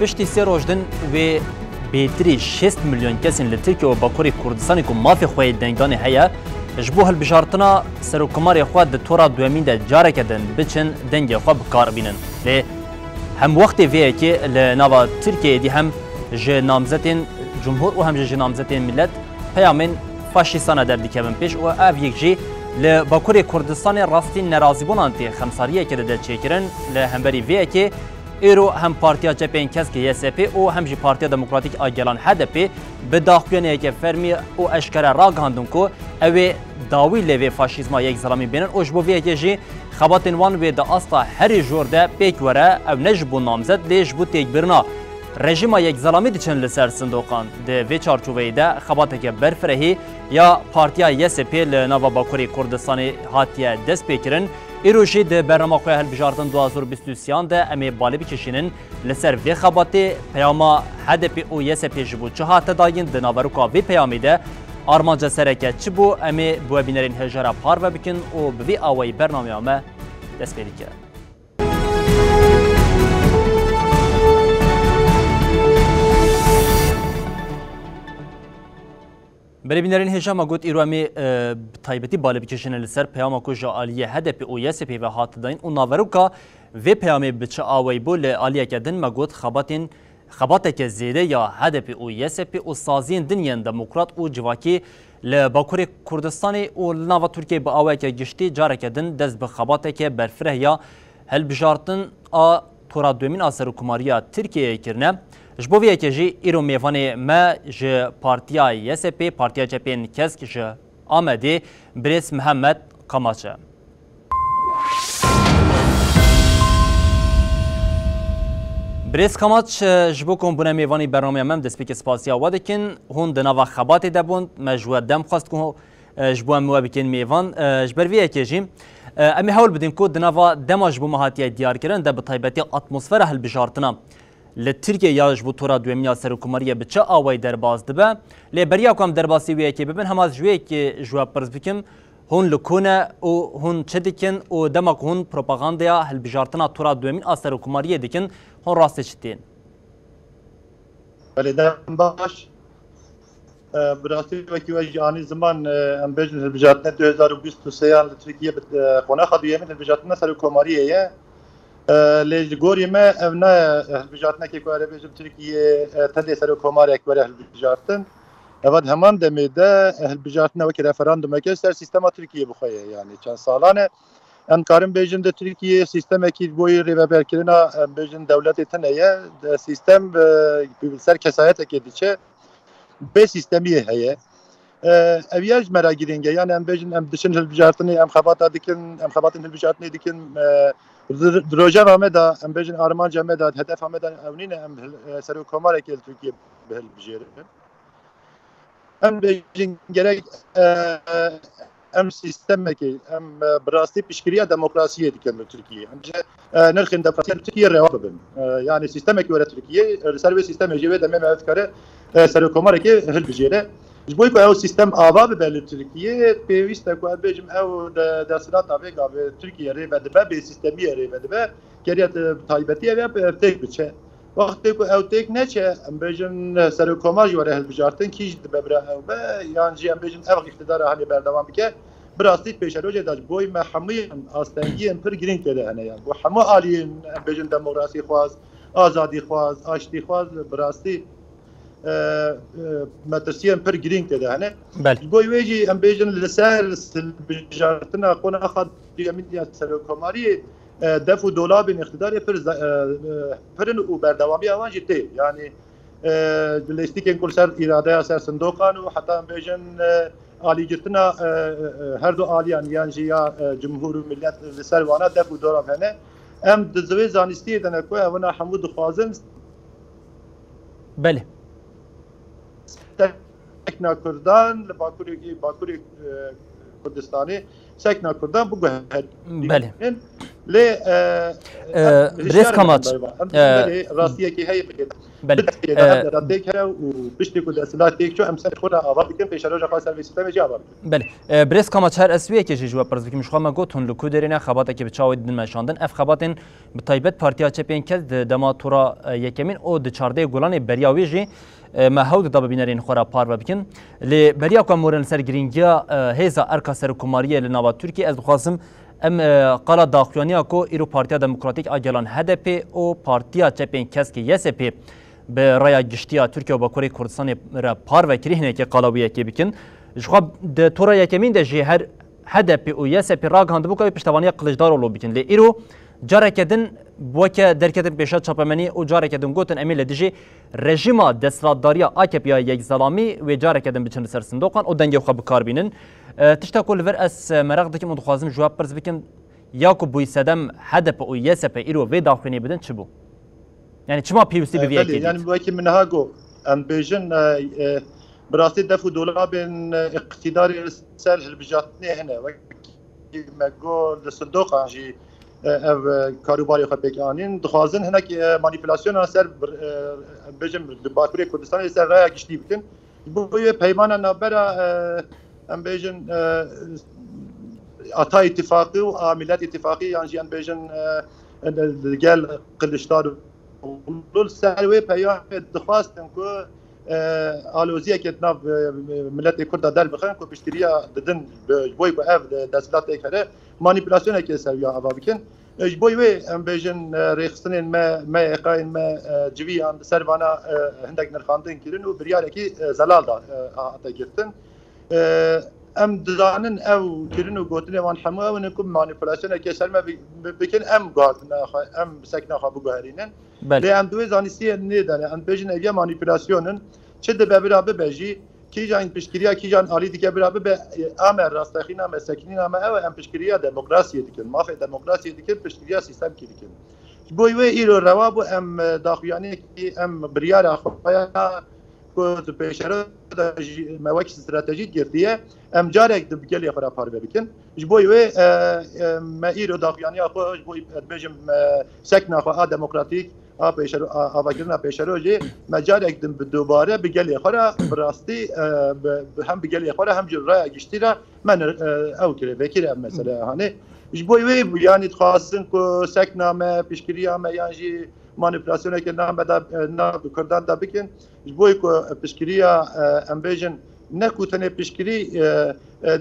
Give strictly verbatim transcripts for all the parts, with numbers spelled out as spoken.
Piştî sê roj din wê bêtirî şêst milyon kesên li Tirkiye û Bakurê Kurdistanê ku mafê xwe yê denganê heye, ji bo hilbijartina serokkomarê xwe di tora duyemîn de careke din biçin dengê xwe bi kar bînin. Lê hemwextê vê yekê li nava Tirkiyeyê dî hem ji namzetên cumhur û hem jî ji namzetên milet peyamên faşîstane derdikevin pêş û ev yek jî li Bakurê Kurdistanê rastî nerazîbûnan tê xemsariyeke dide çêkirin. Li hemberî vê yekê îro hem Partiya Çepên Kesk Y S P û hem jî Partiya Demokratîk a Gelan H D P bi daxuyaniyeke fermî û eşkere ragihandin ku ew ê dawî lê vê faşîzma yek zilamî bênin û ji bo vê yekê jî xebatên wan wê di asta herî jor de pêk were, ew ne ji bo namzet lê ji bo têkbirina rejîma yek zelamî diçin li ser sindoqan. Di vê çarçoveyê de xebateke berfirehî ya Partiya Y S P li nava Bakurê Kurdistanê hatiye destpêkirin. Îro jî di bernama xwe ya hilbijartin du hazar û bîst û sêyan de em ê balê bikişînin li ser vê xebatê. Peyama H D P û Y S P ji bo çi hate dayîn? Di naveroka vê peyamê de armanca sereke çi bû? Em ê bi we bînerên hêja re parve bikin û bi vî awayî bernameya me dest pê dike. Belê bînerên hêja, me got îro em ê, e, bi taybetî balê bikişînin li ser peyama ku ji aliyê H D P û Y S P ve hate dayîn û naveroka vê peyamê bi çi awayî bû. Li aliyeke din me got xebatên, xebateke zêde ya H D P û Y S P û saziyên din yên demokrat û civakî li Bakurê Kurdistanê û li nava Tirkiyeyê bi awayeke giştî careke din dest bi xebateke berfireh ya hilbijartin a tora duyemîn a serokkomariya Tirkiyeyê kirine. Ji bo vê yekê jî îro mêvanê me ji Partiya Y S P, Partiya Çepên Kesk ji Amedê, birêz Mihemed Kamaç e. Birêz Kamaç, e, ji bo ku hûn bûne mêvanî bernameya me, em destpêkê spasiya we dikin. Hûn di nava xebatê de bûn, me ji we dem xwest ku e, ji bo em we bikin mêvan. E, ji ber vê yekê jî, e, em ê hewl bidin ku di nava dema ji bo me hatiye diyarkirin de, bi taybetî atmosfera hilbijartina li Tirkiye ya ji bo tora duyemîn ya serokkomariyê bi çi awayî derbas dibe. Lê beriya ku em derbasî wê yekê bibin, hema ez ji wê yekê ji we pirs bikim, hûn li ku ne û hûn çi dikin û dema ku hûn propagandeya hilbijartina tora duyemîn a serokkomariyê dikin, hûn rastê çi tên? Belê, dem baş. E, bi rastî wekî we jî anî ziman, e, em bêjin hilbijartinê du hezar û bîst û sê yan li Tirkiye bi, e, qonaxa duyemîn hilbijartina serokkomariyê ye. E, lê ji gorî me ev ne, e, hilbijartinekê ku erê bêjim Tirkiye, e, tenê serokkomarek were hilbijartin. Eva di heman demê de, e, hilbijartina wekî referandumeke ser sîstema Tirkiye bi xwe ye. Yanî çend salan e. Em karin bêjin di Tirkiyeyê sîstemekî ji bo rêveberkirina, em bêjin dewletê tune ye. De sîstem, e, bi ser kesayetekê diçe. Bê sîstemiyê heye. E, ev ya ji me re girîng e. Yani em bêjin em diçin hilbijartinê, em xebata dikin, em xebatên hilbijartinê dikin. E, di, di rojeva me de, em bêjin armanca me de, hedefa me de ew nîne em hil-, e, serokkomarekê li Tirkiye bi hilbijêrin. Em bêjin gerek, e, em sîstemekê, em, e, bi rastî piştgiriya demokrasiyê dikin li Tirkiyê. Em bêjin, e, nirxên demokrasiyê li Tirkiyê rewa bibin. E, yani sîstemekê were Tirkiyê, e, li ser wê sîstemê jî wê demê me dikare, e, serokkomarekê hilbijêre. Ji bo ku ew sîstem ava bibe li Tirkiyê, pêwîst e ku em bêjin ew de-, desthilata vê gavê Tirkiye rê vedibe, bê sîstemiyê rê vedibe, geriya, e, taybetî ev ya, e, têk biçe. Wextê ku ew têk neçe, em bêjin serokkomar jî were hilbijartin, kî jî dibe bira ew be, yan jî em bêjin ev îqtidara hanê berdewam bike, bi rastî pêşerojê de ji bo me hemûyan astengiyên pir girîng tê de hene. Yan bo hemû aliyên, em bêjin demokrasîxwaz, azadîxwaz, aştîxwaz, bi rastî, e, e, metirsiyên pir girîng tê de hene. Belê. Ji bo wê jî em bêjin li ser hilbijartina qonaxa duyemîn ya serokkomariyê, e, def û dolabên îqtidarê pir ze-, e, e, pir in û berdewamiya wan jî tê. Yanî, e, lîstikên ku li ser îradeya ser sindoqan û heta em bêjin, e, alîgirtina, e, e, e, her du aliyan yan jî ya, e, cumhur û millet li ser wana def û dolab hene. Em di zivê zanistiyê de ne ku evina hemû dixwazin Belê. Sekna Kurdan li Bakurê, Bakurê, e, Kurdistanê sekna Kurdan biguherînin. Belê. Lê, e, Birêz Kamaç, belê, rastiyekî heye bike. Belê. Bidetê de ev dera têk here û piştî ku desthilat têk çû, em ser xwe re ava bikin, pêşeroja xwe ser vê sîstemê jî ava bikin. Belê. E, Birêz Kamaç, her ez wê yekê jî ji we pirs bikim. Ji xwe me got hûn li ku derê ne, xebateke bi çawa didin meşandin. Ev xebatên bi taybet Partiya Çepên Kesk di dema tura, e, yekemîn û di çardehê Gulanê beriya wê jî, e, me hewl dida bi bînerên xwe re parve bikin. Lê beriya ku em werin li ser girîngiya, e, hêza erka serokkomariyê li nava Tirkiyê, ez dixwazim em, e, qala daxuyaniya ku îro Partiya Demokratîk a Gelan H D P û Partiya Çepên Keskê Y S P bi raya giştiya Tirkiye û Bakurê Kurdistanê re parve kirî, hinekê qala wê yekê bikin. Ji xwe di tura yekemîn de jî her H D P û Y S P ragihandibû ku ew piştevaniya Kiliçdaroglu bikin. Lê îro careke din weke derketin pêşa çapemenî û careke din gotin, em ê li dijî rejîma desthilatdariya A K P ya yekzelamî wê careke din biçin li ser sindoqan û dengê xwe bi kar bînin. E, tişta ku li vir ez, e, meraq dikim û dixwazim ji we pirs bikim, ya ku bûyî sedem H D P û Y S P îro vê daxuyaniyê bidin çi bû? Yani çima pêwîstî bi vê yekê dît? E, belê, yani wekî min niha got, em bêjin, e, e, bi rastî def û dolabên, e, îqtîdarê li ser hilbijartinê hene. Wekî me got, li sindoqan jî, e, ev, e, karûbarê xwe pêk anîn. Dixwazin hinek, e, manîpulasyona ser bir, e, em bêjin, li Bakurê Kurdistanê ser raya giştî bikin. Ji bo wê peymana navbera, e, em bêjin, e, Ata Îtifaqî û a Millet Îtifaqî, yan jî em bêjin, e, e, gel Kiliçdaroglu, ser wê peyamê dixwastin ku, e, aloziyeke di nav, e, miletê Kurd de derbixin ku piştgiriya didin, bi, ji bo ku ev desthilat têk here, manîpulasyoneke ser wî ava bikin. E, ji bo wê em bêjin, e, rêxistinên me, me yê xwe yên me, e, civiyan di ser vana, e, hindek nirxandin kirin û biryarekî, e, zelal da, e, hate girtin. E, em dizanin ew kirin û gotinê wan hemû ew in ku manîpulasyoneke ser me bi-, bi-, bikin, em guhartina xwe, em sekna xwe biguherînin. Belê. Lê em di wê zanistiyê nêdene, em dibêjin ev ya manîpulasyon in, çi dibe bira bibe jî, kîjan piştgiriya kîjan alî dike bira bibe, e, a me rastexîna me, sekinîna me ew e, em piştgiriya demokrasiyê dikin, mafê demokrasiyê dikin, piştgiriya sîstemkî dikin. Ji bo wê îro rewa bû em, e, daxuyaniyekî, em biryara xwe ya ku di pêşero de jî me wek stratejî girtiye, em carek din bi gelê xwe re parve bikin. Ji bo wê, e, e, me îro daxuyaniya xwe, ji bo dibêjim, e, sekna xwe a demokratîk, a pêşero-, a, avakirina pêşerojê, me carek din bi dubare bi gelê xwe re bi rastî, e, bi, bi hem bi gelê xwe re hem jî raya giştî re me nir-, e, ew kire, vekir ev mesele hanê. Ji bo wê, yanî dixwazin ku sekna me, piştgiriya me yan jî manîpulasyoneke name da, e, nav Kurdan da bikin. Ji bo ku piştgiriya, e, em bêjin, ne ku tenê piştgirî, e, e,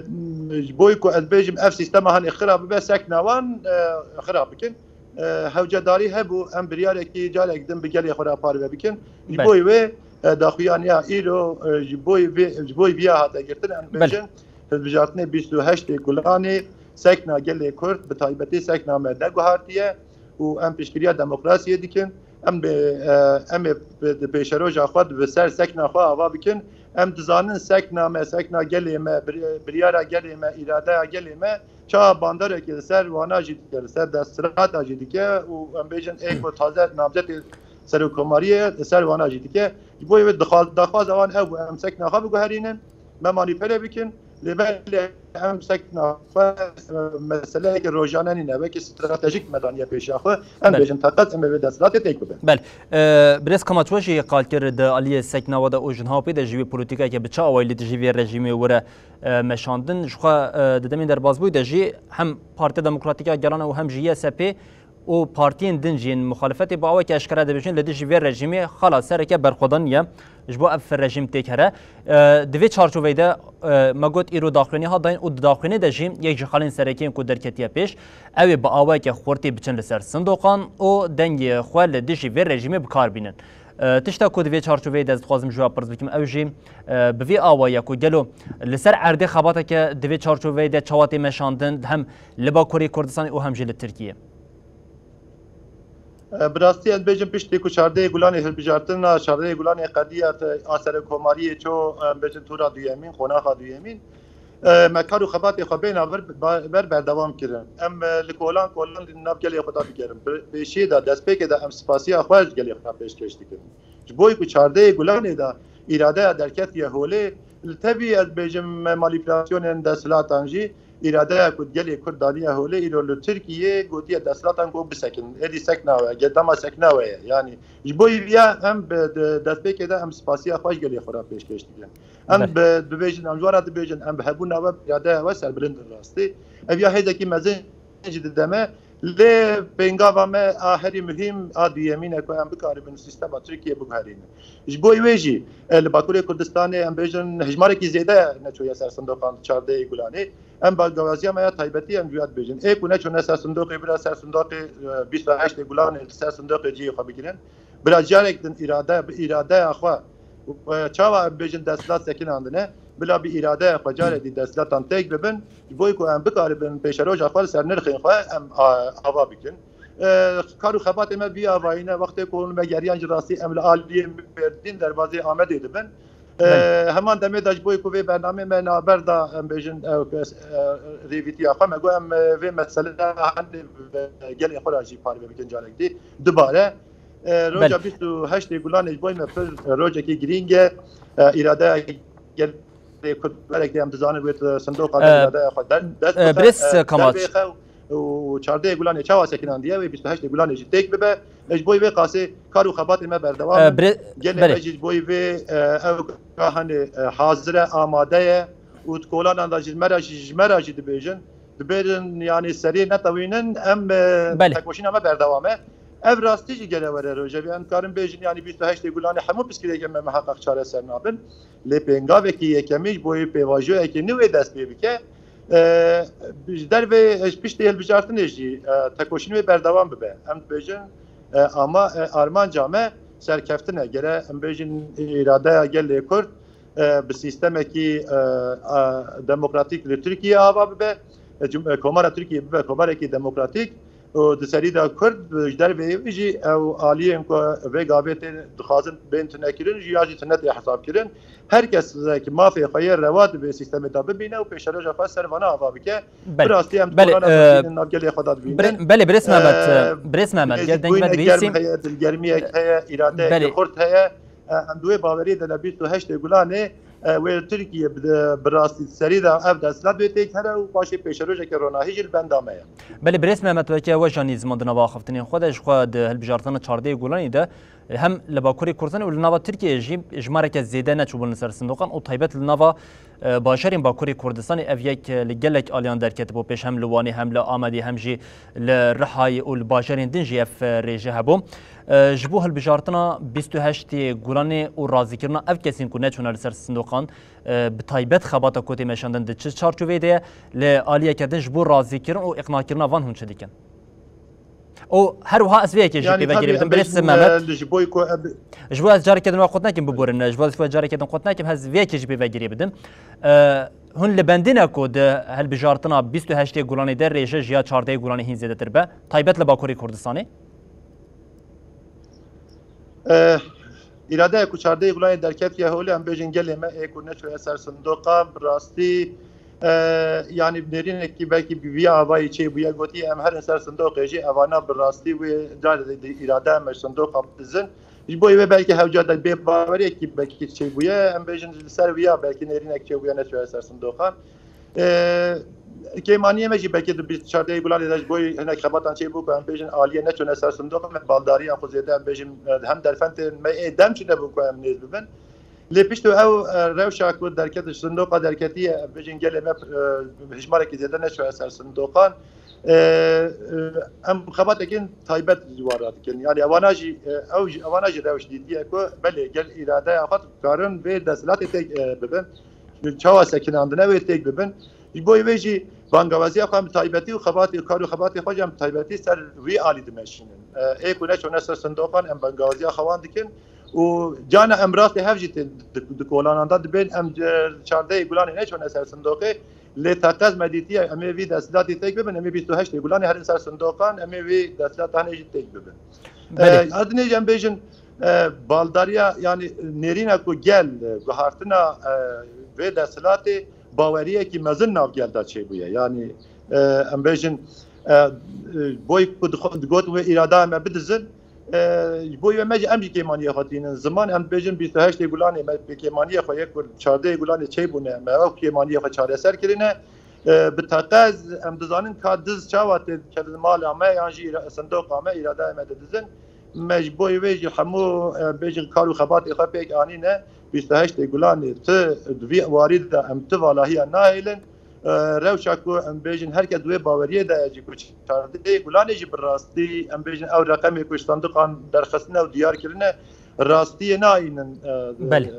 ji bo ku ez bêjim ev sîstema hanê xira bibe, sekna wan, e, xira bikin. E, hewcedarî hebû, em biryarekî carek din bi gelê xwe re parve bikin. Ji Belê. bo wê, e, daxuyaniya îro, e, ji bo vê, ji bo viya hate girtin, em Belê. bêjin, hilbijartinê bîst û heştê Gulanê sekna gelê Kurd, bi taybetî sekna me neguhartiye û em piştgiriya demokrasiyê dikin. Em bi, e, em ê bi, di pêşeroja xwe di ser sekna xwe ava bikin. Em dizanin sekna me, sekna gelê me, bir-, biryara gelê me, îradeya gelê me, çawa banderekê li ser wana jî dike, li ser desthilata jî dike û em bêjin ê ku taze namzetê serokkomariyê li ser wana jî dike. Ji bo wê dixwaz-, daxwaza wan ew bû, em sekna xwe biguherînin, me manîpule bikin, lê belê em sekna xwe, e, meseleyeke rojane nîne, wekî stratejîk me daniye pêşiya xwe, em Belê. bêjin teqez em ê vê desthilatê têk bibin. Belê. E, Birêz Kamaç, we jî qal kir di aliyê sekna we de û ji niha pê de jî wê polîtîkayeke bi çi awayî li dijî vê rejîmê were, e, meşandin. Ji xwe, e, di demên derbasbûyî de jî hem Partiya Demokratîk a Gelan û hem jî Y S P û partiyên din jî yên muxalefetê bi awayeke eşkere dibêjin, li dijî vê rejîmê xala sereke berxwedan ye ji bo ev rejîm têk here. E, di vê çarçoveyê de, e, me got îro daxuyanî hat dayîn û di daxuyanê de jî yek ji xalên serekî yên ku derketiye pêş, ew ê bi awayeke xurtî biçin li ser sindoqan û dengê xwe li dijî vê rejîmê bi kar bînin. E, tişta ku di vê çarçoveyê de ez dixwazim ji we pirs bikim, ew jî, e, bi vî awayî ye ku gelo li ser erdê xebateke di vê çarçoveyê de çawa tê meşandin, hem li Bakurê Kurdistanê û hem jî li Tirkiyê? E, bi rastî ez bêjim piştî ku çardehê Gulanê hilbijartina, çardehê Gulanê qediya te-, a serokkomariyê ço, em bêjin tura duyemîn, qonaxa duyemîn, e, me kar û xebatê xwe bêhna ber, ba-, ber berdewam kirin. Em, e, li kolan kolan di nav gelê xwe de digerin. Bi-, pêşiyê de, destpêkê de em spasiya xwe ji gelê xwe pêşkêş dikin. Ji bo ku çardehê Gulanê de îradeya derketiye holê, li tevî ez bêjim me manîpulasyonên desthilatan jî, îradeya ku gelê Kurd daniye holê, îro li Tirkiyê gotiye desthilatan ku bisekinin. Êdî sekna we, ge-, dema sekna we ye. Yanî ji bo vîya em bi, di destpêkê de em spasiya xwe ji gelê xwe re pêşkêş dikin. Em Belê. bi, dibêjin, em ji wan re dibêjin, em bi hebûna we, bi îradeya we serbilind in rastî. Ev ya hêzekî mezin jî dide me. Lê pêngava me a herî muhîm a duyemîn e ku em bikaribin sîstema Tirkiyê biguherînin. Ji bo wê jî, e, li Bakurê Kurdistanê em bêjin hejmarekî zêde neçûye ser sindoqan çardehê Gulanê. Em bangewaziya me ya taybetî em ji ya dibêjin. Ê ku neçûne ser sindoqê, bira ser sindoqê, e, bîst û heştê Gulanê ser sindoqê cihê xwe bigirin. Bira carek din îrade, bi îradeya xwe, e, çawa em bêjin desthilat sekinandine, bila bi îradeya xwe carek dî desthilatan têk bibin, ji bo ku em bikaribin pêşeroja xwe li ser nirxên xwe em, a, ava bikin. E, kar û xebatê me vî avayî ne, wextê ku hûn me geriyan ji rastî em li aliyê Mêrdîn derbazê Amedê dibin. E, Belê. Heman demê de ji bo ku vê bernamê me navber da, em bêjin, e, e, rêvîtiya xwe, me got em, e, vê mesele hanê gelê xwe re jî parve bikin carek dî. Dubare, e, roja Belê. bîst û heştê Gulanê ji bo me pir, e, rojekî girîng e. E, îradeya gelê Kurd berek em dizanin wê sindoqa E, de îradeya xwe der, dest e, bixe, Birêz e, Kamaç. dervêxe û çardehê Gulanê çawa sekinandiye wê bîst û heştê Gulanê jî têk bibe. E, ji bo vê qasê kar û xebatê me berdewam E, in. Birê-, Gelê Belê. me jî ji bo vê, e, ew ka hanê, e, hazir e, amade ye û di kolanan de ji me re jî, ji me re jî dibêjin. Dibêjin, yanî serê netewînin, em, e, Belê. tekoşîna me berdewam e. Ev rastî jî gele were rojevê. Em dikarin bêjin, yanî bîst û heştê Gulanê hemû pirsgirêkê me miheqeq çareser nabin. Lê pêngavekî yekemîn ji bo wê pêvajoyekê nû wê dest pê bike, e, ji dervê, ji piştê hilbijartinê jî, e, tekoşîn wê berdewam bibe. Em dibêjin, e, ama, e, armanca me serkeftin e. Gere em bêjin îradeya gelê Kurd, e, bi sîstemekî, e, e, demokratîk li Tirkiyê ava bibe. E, cum-, e, Komara Tirkiyê bibe komarekî demokratîk. Û di serî de Kurd, e, ji derveyî wî jî ew aliyên ku vê gavê tê dixwazin bên tunekirin jî ya jî tune tê hesabkirin. Her kes ki mafê xwe yê rewa di vê sîstemê de bibîne û pêşeroja xwe ser vana ava bike. Belê. Bi rastî em Belê, kolana e, dibînin, nav gelê xwe de dibînin. Belê, belê, Birêz Mehmet, E, e, Birêz Mehmet, gel dengê me nêzîkbûyine dibîsî. Germ heye, dilgermiyek heye, îradeyeke Belê. xurt heye. E, em di wê bawerî de li bîst û heştê Gulanê, e, wê li Tirkiye bi, bi rastî serî de ev desthilat wê têk here û paşê pêşerojeke ronahî jî li benda me ye. Belê, Birêz Mehmet, weke we janî ziman di nava axaftinên xwe de ji xwe di hilbijartina çardehê Gulanî de hem li Bakurê Kurdistanê û li nava Tirkiyeyê jî jimareke zêde neçûbûn li ser sindoqan û taybet li nava, e, bajarên Bakurê Kurdistanê ev yek, e, li gelek aliyan derketibû pêş, hem li Wanê hem li Amedê hem jî li Rihayê û li bajarên din jî ev, e, rêje hebû. E, ji bo hilbijartina bîst û heştê Gulanê û razîkirina ev kesên ku neçûne li ser sindoqan, e, bi taybet xebata ku tê meşandin di çi çarçoveyê de ye, li aliyeke din ji bo razîkirin û îqnakirina van hûn çi dikin? Û her wiha ez vê yekê jî Yanî pê ve tabî girê bidim, em Birêz bêjin, Mehmet. e, li ji bo ku em Ji bo ez carekê din we qut nekim biborin, ji bo ez we carekê din qut nekim, ez vê yekê jî pê ve girê bidim. E, hûn li bendî ne ku di hilbijartina bîst û heştê Gulanê de rêje ji ya çardehê Gulanê hîn zêdetir be, taybet li Bakurê Kurdistanê? Eh, îradeya ku çardehê Gulanê derketiye holê, em bêjin gelê me ê ku neçûye ser sindoqan, bi rastî, eh, yanî nêrînekî belkî bi vî avayî çêbûye, gotiye em herin ser sindoqê jî, evana bi rastî wê carê de îradeya me ji sindoqan bidizin. Ji bo wê belkî hewca de bêbaweriyekî belkî çêbûye, em bêjin li ser wîya belkî nêrînek çêbûye neçûye ser sindoqan. E, kêmaniyê me jî belkî di bîst çardehê Gulanê de ji bo hinek xebatan çêbû ku em bêjin aliyê neçûne ser sindoq, me baldariya xwe zêde em bêjin, e, hem derfetên me ê dem çûnebûn ku em nêz bibin. Lê piştî ew, e, rewşa ku derket, ji sindoqa derketiye, em bêjin gelê me, e, hejmarekî zêde neçûye ser sindoqan. E, e, em xebatekên taybet ji wan re dikin. Yanî evana jî, e, ew jî, evana jî rewş dîtiye ku belê gel îradeya xwe dikarin vê desthilatê têk, e, bibin. Çawa sekinandine wê têk bibin. Ji bo wê jî bangewaziya xwe em bi taybetî û xebatê, kar û xebatê xwe jî em bi taybetî ser wî alî dimeşînin. E, ê ku neçûne ser sindoqan em bangewaziya xwe wan dikin û carna em rastê hev jî tê di, di kolanan de dibên em, e, çardehê Gulanê neçûne ser sindoqê, lê teqez me dîtiye em ê vî desthilatî têk bibin, em ê bîst û heştê Gulanê herin ser sindoqan, em ê vî desthilat tenê jî têk bibin. Belê. E, ya dinê jî em bêjin, e, baldariya, yanî nêrîna ku gel, e, guhartina, e, vê desthilatê baweriyekî mezin nav gel de çêbûye. Yanî, e, em bêjin, e, e, boy ku dixwe-, digotin wê îrada me bidizin, e, ji bo wê me jî em jî kêmaniyê xwe tînin. Ziman em dibêjin bîst û heştê Gulanê me bi kêmaniyê xwe yek ku çardehê Gulanê çêbûne, me ew kêmaniyê xwe çareser kirine. E, bi teqez em dizanin ka diz çawa tê dikevin mala me yan jî îra-, sindoqa me, îradeya me didizin. Me ji bo wê jî hemû, e, bêjin kar û xebatê xwe pêk anîne. Bîst û heştê Gulanê tu di vî warî de em tu valahiya nahêlin. E, rewşa ku em bêjin her kes di wê baweriyê de ye jî ku çardehê Gulanê jî bi rastî em bêjin ew reqemê ku ji sindoqan derxistine û diyar kirine rastiyê nayînin, e, Belê. e,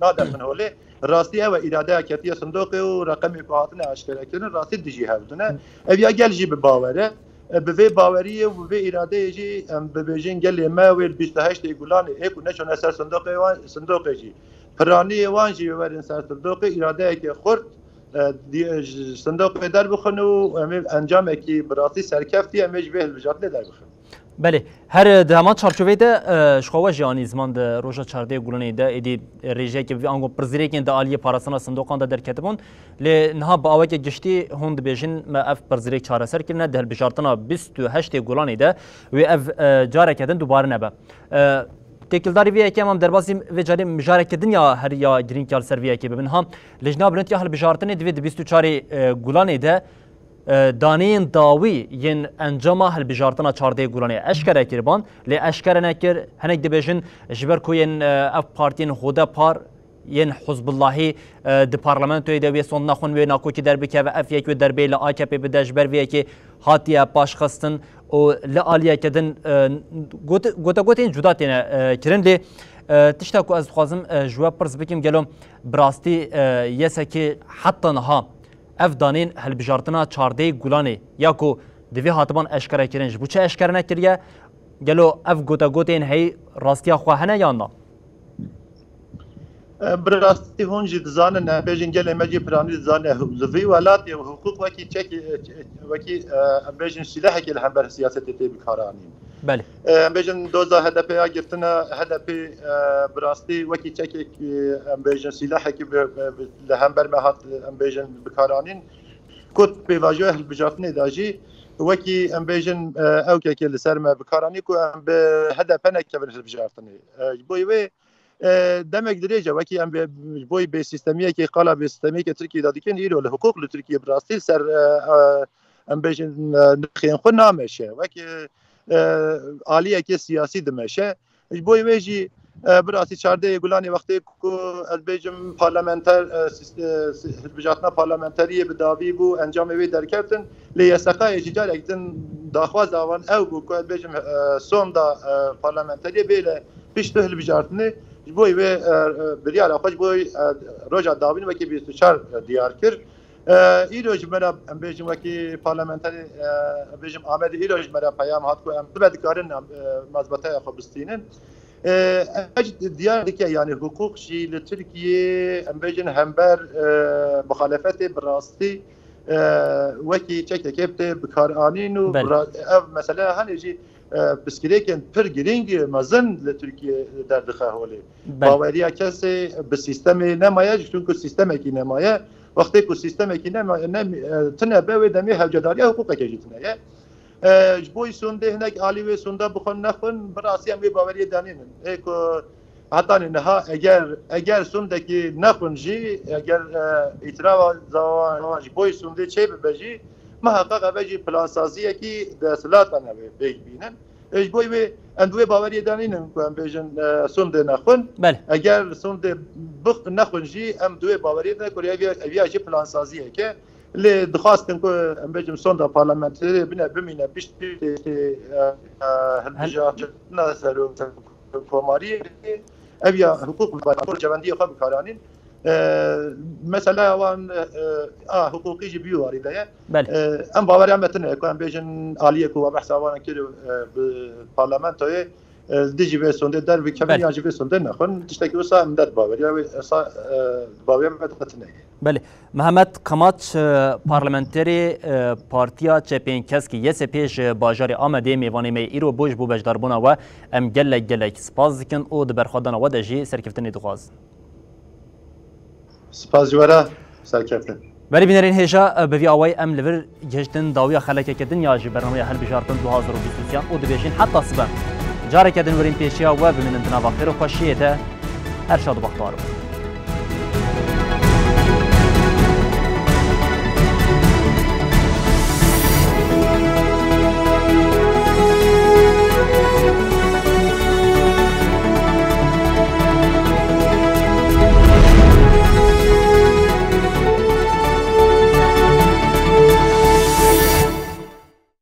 naderxin holê. Rastî ew e, îradeya ketiye sindoqê û reqemê ku hatine eşkerekirin rastî dijî hevdin e. Ev ya gel jî bi bawer e. E, bi vê baweriyê û bi vê îradeyê jî em bibêjin gelê me wê bîst û heştê Gulanê ê ku neçûne ser sindoqê wan, sindoqê jî. Piraniyê wan jî werin ser sindoqê îradeyeke xurt, e, di-, ji sindoqê derbixin û em ê encamekî bi rastî serkeftî em ê ji vê hilbijartinê derbixin. Belê, her di heman çarçoveyê de, e, ji xwe we jî anî ziman di roja çardehê Gulanê de êdî rêjeyeke vî ango pirsgirêkên di aliyê parastina sindoqan de derketibûn. Lê niha bi aweke giştî hûn dibêjin me ev pirsgirêk çareser kirine, di hilbijartina bîst û heştê Gulanê de wê ev, e, careke din dubare nebe. E, têkildarî vê yekê em derbasî vê carê mijareke din ya her ya girîng ya li ser vê yekê bibin. Ha, Lijna Bilind ya Hilbijartinê divê di bîst û çarê, e, Gulanê de e, daneyên dawî yên encama hilbijartina çardehê Gulanê eşkere kiriban, lê eşkere nekir. Hinek dibêjin, ji ber ku yên, e, ev partiyên Hodepar yên Hizbullahî, e, di parlamentoyê de wê sondina xwe wê nakokî derbikeve, ev yek wê derbê li A K P bide, ji ber vê yekê hatiye paşxistin û li aliyeke din, e, got-, gotegotên cuda têne, e, kirin. Lê, e, tişta ku ez dixwazim, e, ji we pirs bikim, gelo bi rastî, e, Y S K heta niha ev danên hilbijartina çardehê Gulanê ya ku divê hatiban eşkere kirin, ji bo çi eşkere nekiriye? Gelo ev gotegotên heyî rastiya xwe hene yan na? E, bi rastî hûn jî dizanin, em bêjin gelê me jî piranî dizane, li vî welatê hiqûq wekî çekî, wekî, e, em bêjin sîlehekê li hember siyasetê tê bikaranîn. Belê. E, em bêjin doza H D P ya girtine, H D P, e, bi rastî wekî çekek, e, em bêjin sîlehekî bi, bi, bi, li hember me hat, em bêjin bikaranîn. Ku pêvajoya hilbijartinê de jî wekî em bêjin, e, ewkekê li ser me bikaranî ku em bi H D P nekevin hilbijartinê. E, ji bo wê, e, demek dirêj e, wekî em bê, ji bo bêsîstemiyekê, qala bêsîstemiyekê Tirkiyê de dikin, îro li hiqûq li Tirkiyê bi rastî li ser, e, e, em bêjin, e, nirxên xwe nameşe. Wek, e, e, aliyekê siyasî dimeşe. Ji bo wê jî, e, bi rastî çardehê Gulanê wextê ku ez bêjim parlamenter, e, sîst-, e, si-, hilbijartina parlamenteriyê bi dawî bû, encamê wê derketin. Lê Y S K'yê jî carek din daxwaza wan ew bû ku ez bêjim, e, sonda, e, parlamenteriyê bêle pişt hilbijartinê. Ji bo wê, e, e, biryara xwe ji bo, e, roja dawîn wekî bîst û çar diyar kir. E, îro ji me re, em bêjin wekî parlamenterê, e, em bêjin Amedê, îro ji me re peyam hat ku em bibe dikarin em, e, mazbeteya xwe bistînin. E, ev jî diyar dike, yanî hiqûq jî li Tirkiyê, em bêjin hember, e, muxalefetê bi rastî, e, wekî çekekê tê bikaranîn û Belê. bi ra-, ev mesele henê jî, e, pirsgirêkên pir girîng, mezin li Tirkiyê derdixe holê. Belê. Baweriya kesê bi sîstemê nemaye, çunku sîstemekî nemaye. Wextê ku sîstemekî nema, ne, e, tune be, wê demê hewcedariya hiqûqeke jî tune ye. E, ji bo sondê hinek alî wê sonda bixwin nexwin, bi rastî em wê baweriyê danînin. Ê ku hetanî niha eger, eger sondekî nexwin jî, eger, e, îtirafa wan ji bo sondê çêbibe jî, muheqeq ev jî plansaziyekî desthilatan ev ê pêk bînin. Ji bo wê em di wê baweriyê de nînin ku em bêjin, e, sondê nexwin. Belê. Eger sondê bix-, nexwin jî em di wê baweriyê de ku ev ya, ev ya jî plansaziyek e. Lê dixwastin ku em bêjin sonda parlamenterê bine bimîne piştî, e, e, hilbijartina serok komariyê. Ev ya hiqûq bi cevendiyê xwe bikaranîn. E, meseleya wan, e, a hiqûqî jî bi wî warî de ye. Belê. E, em baweriya me tune ye ku em bêjin aliyê ku we behsa wan kir, e, bi parlamentoyê, e, dijî vê sondê derbikevin Belê. yan jî vê sondê nexwin. Tiştekî wisa em ne di baweriya wê, esa, e, baweriya me de tune ye. Belê. Mehmet Kamaç, e, parlamenterê, e, Partiya Çepên Keskî Y S P ji bajarê Amedê mêvanê me îro bû. Ji bo beşdarbûna we em gelek gelek spas dikin û di berxwedana we de jî serkeftinê dixwazin. Spas ji we re, serkeftin. Belê bînerên hêja, bi vî awayî em li vir gihiştin dawiya xelekeke din ya ji bernameya hilbijartin du hazar û bîst û sê û dibêjin heta sibe. Careke din werên pêşiya we bimînin di nava xêr û xweşiyê de. Her şad û bextewar bin.